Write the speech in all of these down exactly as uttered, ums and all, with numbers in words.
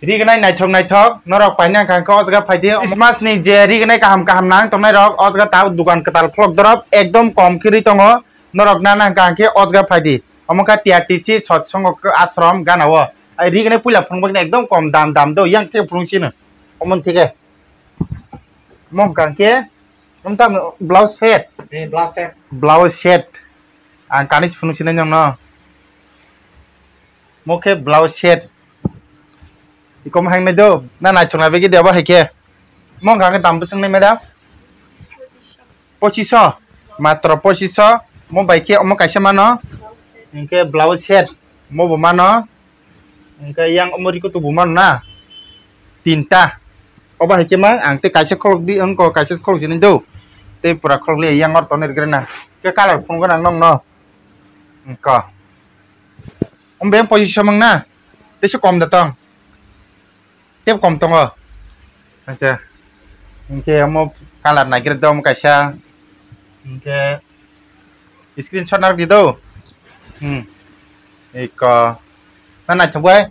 Rignai naithok naithok, norok paina hwnkha khe o jaga phaidi. Christmas ni je rignai kaham kaham nang tongnai rok, o jaga ta dukan kwtal khulok dorop, ekdom kom khe ri tongo. Norok nana hwnkha khe o jaga phaidi. Omo kha T R T C Satsang Ashram gana o. Ai rignai puila phunuk bagwi ekdom kom dam dam do, yang khe phunuk sino. Omo thike. Omo hwnkha khe, omo tamo blouse set. Eh, blouse set. Blouse set. Ang kanis phunuk sinai nang no. Mo khe blouse set. Ikom hang nai do. Na naithok na begi de abo hai khe. Mo hwnkha khe dam bwswk nai madam? Pochiso. Matro pochiso. Mo bai khe omo kaisa mano. Hinkhe blouse set. Mo bo mano. Hinkhe yang omo riko to bo mano na. Tinta. Obo hai khe ma ang tei kaisa kholok di wngko kaisa kholok sinai do. Tei pura kholok le yang or tonwi rwgwrana. Khe colour phunukgwna ang nokno. Wngko. Omo beng pochiso mang na? Teisa kom da tong? Tep kom tongo? Acha. Hinkhe omo colour naigra do omo kaisa. Hinkhe screenshot narwk di do. Hmm. Iko. Na naithok bai?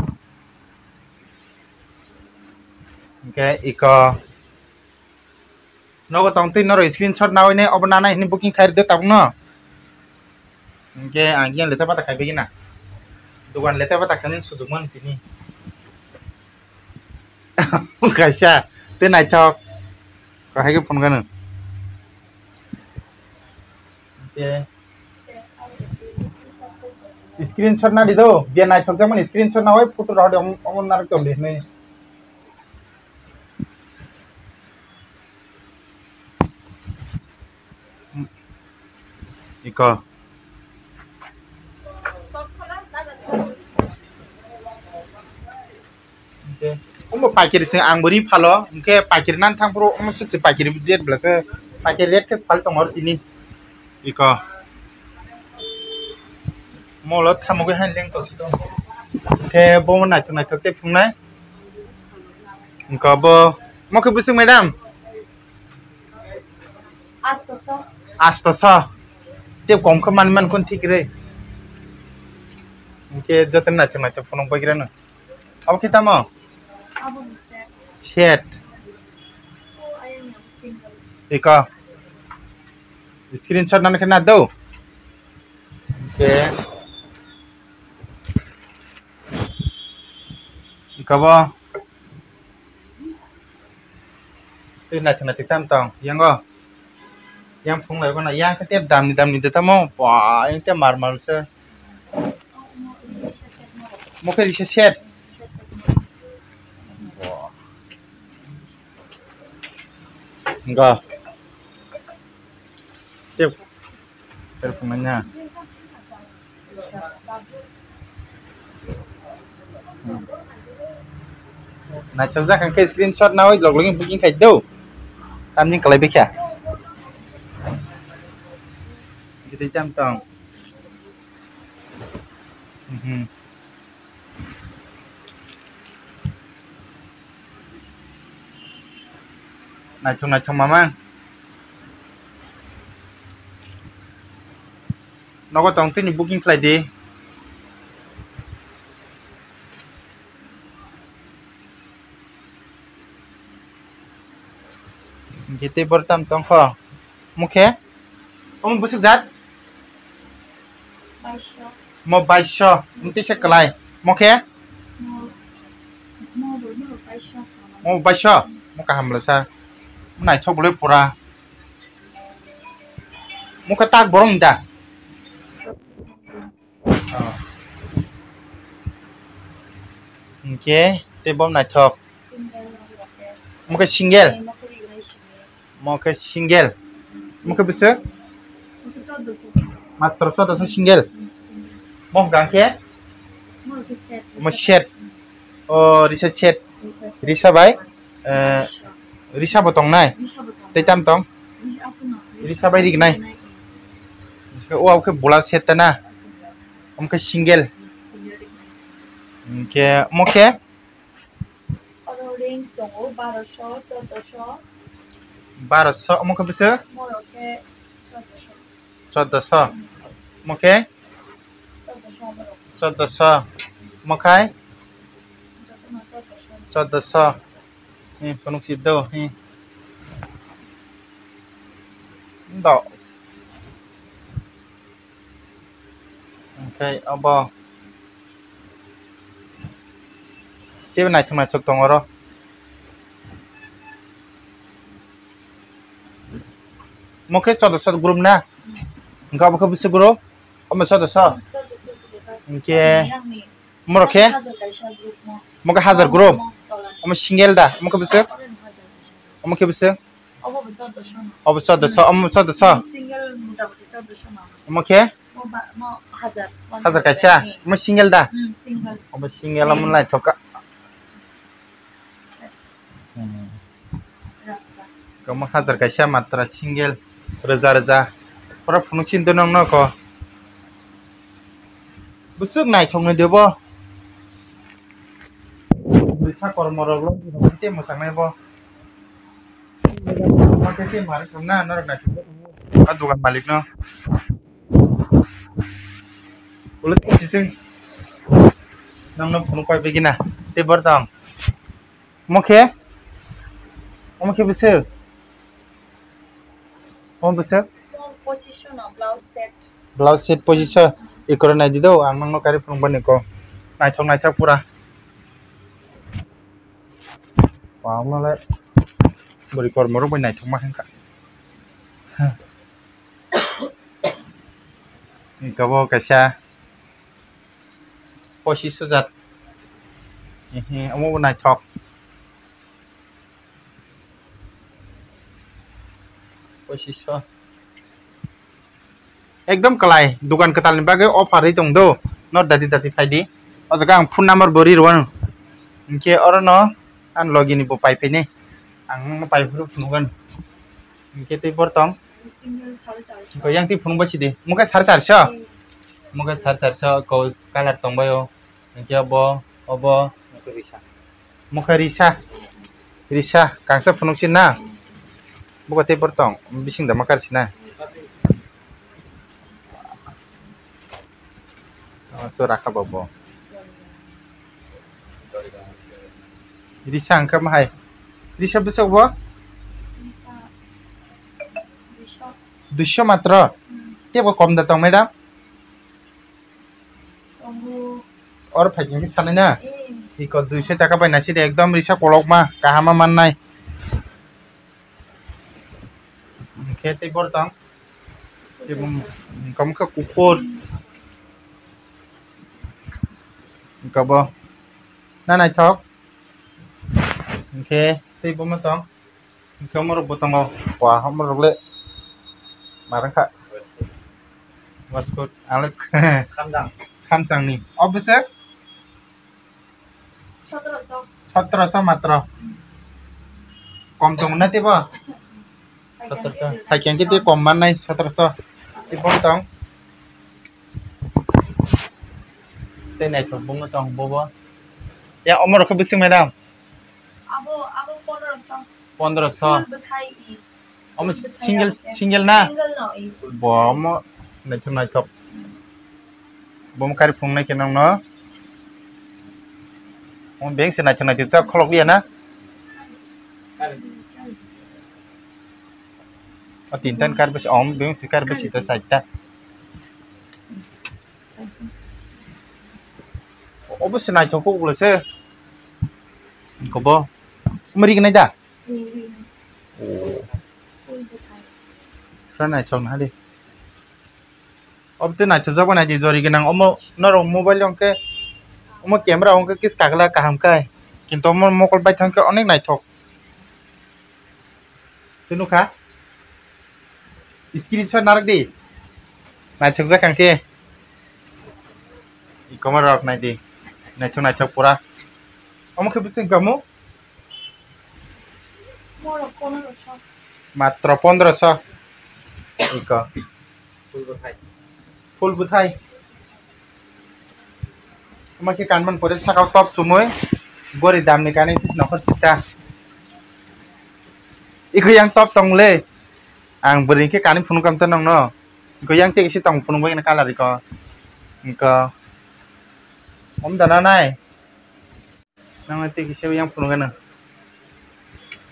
Hinkhe iko. Nogo tong twi norok screenshot nawi nai obo nanai hinwi booking khai rwdi tabukno. Hinkhe ang yang leta pata khai bagwi na. Dogan leta pata khai nini sudukmani tini. Kaisa tei naithok. Kahai khe phone gano. Hinkhe screenshot nadi do. Je naithok jakmani screenshot nawi photo rw di omo narwk tong di hinwi. Iko. Omo paikiri se ang bo ri phalo, hinkhe paikiri nan thang phuru omo swk se paikiri rate bwlasa, paikiri rate khe phal tongo tini. Iko. Molo thamugwi hai leng tongsi tong. Khe bo naithok naithok tei phunuknai. Wngkha bo, mo khe bwswk madam? Astoso. Astoso. Tei kom khe man man kun thik re. Hinkhe joto naithok naithok phunuk bai rano. Abo khe tamo? Abo bo set. Set. O, ayang yang single. Iko. Screenshot nang khe na do. Hinkhe. Iko bo. Tei naithok naithok tam tong, yango. Yang phunglai rwkha na, yang khe tei damni damni de tamo, ba, yang tei mar mar se. Mo khe risa set. Ga. Tep. Tep nanya. Naithok jak khe screenshot nawi log login booking khai do. Tamni kalai bekha. Gidai tam tong. Mhm. Naithok naithok mama. Nogo tong tini booking khlai di. Hinkhe tei bor tam tongkho. Mokhe? Omo bwswk jat? Baisho. Mo baisho. Mtwi se kwlai. Mokhe? Mo, mo bo, mo baisho. Mo baisho? Mo kaham bwlasa. Mo naithok bwlai pura. Mokhe tak borok ni da? Oh. Hinkhe tei bo naithok. Single. Omo khe single. Omo khe single. Omo khe bwswk? Matro choudoso single. Mo hwnkha khe? Omo set. O risa set. Risa bai. Eh, risa bo tongnai? Risa bo tongnai. Tei tam tong? Risa aswk no. Risa bai rignai? Risa bai rignai. O, abo khe bwla set ta na? Omo khe single. Single rignai. Hinkhe omo khe? Oro range tongo, barosho, chordoso. Barosho, omo khe bwswk? Morok khe chordoso. Chordoso. Omo khe? Chordoso morok. Chordoso. Omo khai? Joto Choddoso. Hi, phunuk si do, hi. Do. Oke, abo. Tei naithok naithok tongo oro. Mo khe choddoso group na? Hwnkhe abo khe bwswk group? Omo choddoso? Hwnkhe morok khe? Mo khe hajar group? Omo single da? Omo khe bwswk? Omo khe bwswk? Obo choddoso, omo choddoso? Omo khe? Hajar kaisa? Omo single da? Obo single omo naithok kha. Hmm. Omo hajar kaisa matra single rwja rwja. Oro phunuk sindi nokno ko. Bwswk naithok ni de bo. Bwsa kormo rok lo tei mwchang nai bo. Omo khe tei mari thang na norok naithok. A dogan malik no. Ulo tei sitwng. Nokno phunuk pai begina. Tei bor tong. Omo khe? Omo khe bwswk? Omo bwswk? Pochis no blouse set. Blouse set pochis no. Ikoro nai di do, ang nokno kari phunuk bani ko. Naithok naithok pura. Wow, no le. Bwrwi kormo rok bai naithok ma khe wngkha. Iko bo kaisa. Pochis hajar. Ehe, omo bo naithok. Pochis. Ekdom kwlai, dukan kwtal ni bagwi offer ri tong do. No dati dati phai di. O jaga ang phone number bo ri rw ang. Hinkhe oro no ang logi ni bo pai phai ni. Ang no pai phuru phunukgwno. Hinkhe tei bor tong. Single sari charso. Yang tei phunuk bai si di. Mokhe sari charso. Hmm. Mokhe sari charso ko color tong bai o. Hinkhe obo, obo. Mokhe risa. Risa. Risa. Kangsa phunuk si na. Buko tei bor tong. Bising da makar si na. Oh, so rakha bobo. Risa hwnkha mahai. Risa bwswk bo? Risa duiso. Duiso matro? Hmm. Tebo kom da tong, madam? Tongo. Or phaikhe sanai na? Eh. Iko duiso taka bai naisidi ekdom risa kolokma, kahama mannai. Hinkhe tei bor tong? Tei bum-, kom khe kuphur. Hinkhe bo na naithok. Hinkhe tei bomo tong. Hinkhe omorok bo tongo. Wa, omorok le marang kha. Waskut, alek. Khamjang. Khamjang ni. O bwswk? Sotoroso. Sotoroso matro. Kom tongo na tebo? Sotoroso. Hai khe tei kom mannai sotoroso. Tei bong tong. Tei naithok bungno tong bobo. Ya, omorok khe bwswk, madam? Abo, abo pondroso. Pondroso. Full bwthai i. Omo single, single na? Single no, i. Bo omo naithok naithok. Bo omo kari phunuknai khe nokno. Omo beng se naithok naithok ta kholok liya na? O tinta ni kari bwswk, omo beng se kari bwswk ta charta. Obo se naithok khe ulo se. Kobo. Omo ri gnai da? Oh. Pura naithok na de. Obo tei naithokjak bai naidi jori gwnang omo norok mobile o hwnkhe omo camera o hwnkhe kis kagla kaham khai kintu omo mokol baithang khe onek naithok. Tei nukha screenshot narwk di naithokjak hwnkhe. Iko ma rok naidi naithok naithok pura omo khe bwswk kamo. Morok pondroso. Matro pondroso. Iko. Full bwthai. Full bwthai. Omo khe kanmani pore sakao top chumui. Bori damni kanwi phis nokhor chita. Iko yang top tong le. Ang bwrwi khe kanwi phunuk kamta nokno. Iko yang tei kisi tong phunuk bai color iko. Iko. Om dana nai. Nang tei kisa yang phunukgana.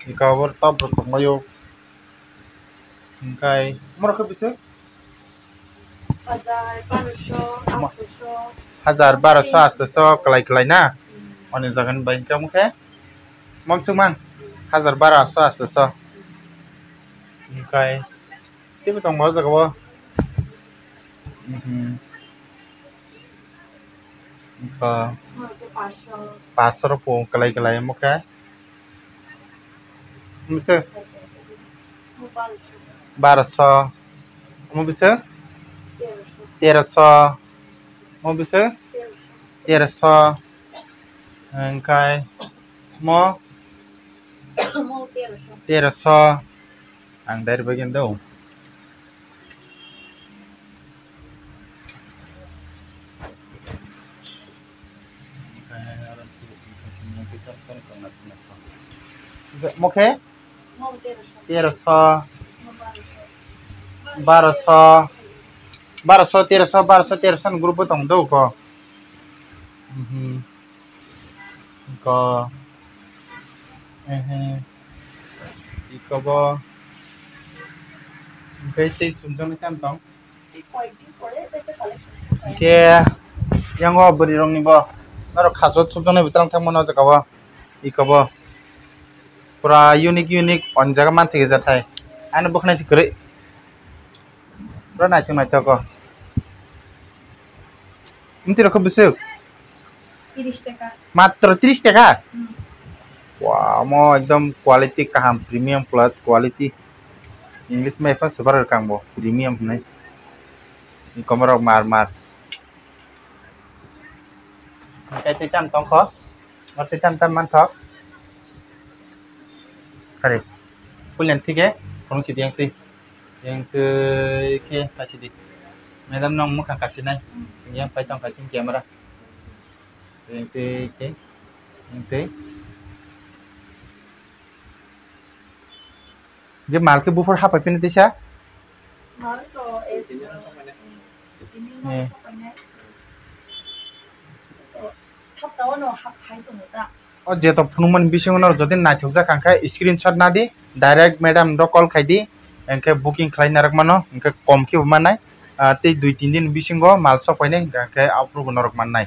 Ika bor top rok tongbaio. Hingkai, morok khe bisi? Hajar baroso, Ma- astoso. Hajar baroso, astoso, kalai kalai na? Hmm. Oni jagani bai hingke omo khe? Mom sung mang? Hajar baroso, astoso. Hingkai, teibo tongma o jaga o. Mhm. Hingka. Morok khe paso. Paso rok po kalai kalai omo khe. Misa. Baroso. Omo bisa? Teroso. Omo bisa? Teroso. Hingkai mo? Teroso. Ang dari bagian do. Mokhe? Teroso. Baroso. Baroso, teroso, baroso, teroso ni group bo tong do ko. Mhm. Ko. Ehe. Iko bo. Hingke tei sumjak ni tam tong. Hingke yango bwrwi rok ni bo norok khajo thupjaknai bo twlang thangmano o jaga o. Iko bo pura unique unique on jaga manthogo jathai. Ani bwkhwnai se kwrwi. Pura naithok naithok o. Mtwi rok khe bwswk? Tiris taka. Matro tiris taka? Hmm. Wow, omo ekdom quality kaham, premium plus quality. English ma ephano swbar rwkha ang bo, premium hinwi. Ni komorok mar mar. Hingke tei tam tongkho? Oro tei tam tam manthok? Kare. Pulen thike, phone sidi yang twi. Yang twi khe kasidi. Madam nong mwkhang kasinai. Yang pai tong kasing camera. Yang twi khe. Yang twi. Je mal khe buphur hapai phini tisa? Mal to, eh, tini no Eh. Sapainai. Saptao no hap khai tongo ta. O jeto phunukmani bisingo no jodi naithokjak kha khe screenshot nadi, direct madam no call khai di, hingkhe booking khlai narwk mano, hingkhe kom khe bo mannai. Ah, tei dui tin din bisingo mal sok painai, hingkhe aphuru bo norok mannai.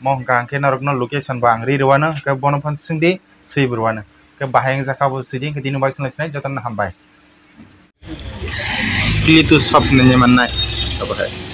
Mo hingkha hingkhe norokno location bo ang ri rwano, hingkhe bono phano swngdi, swi bo rwano. Hingkhe bahai wngjakha bo swidi, hingkhe tini bai swnglaisnai, jotono hambai. Kili tu sop hinwi mannai, obo hai.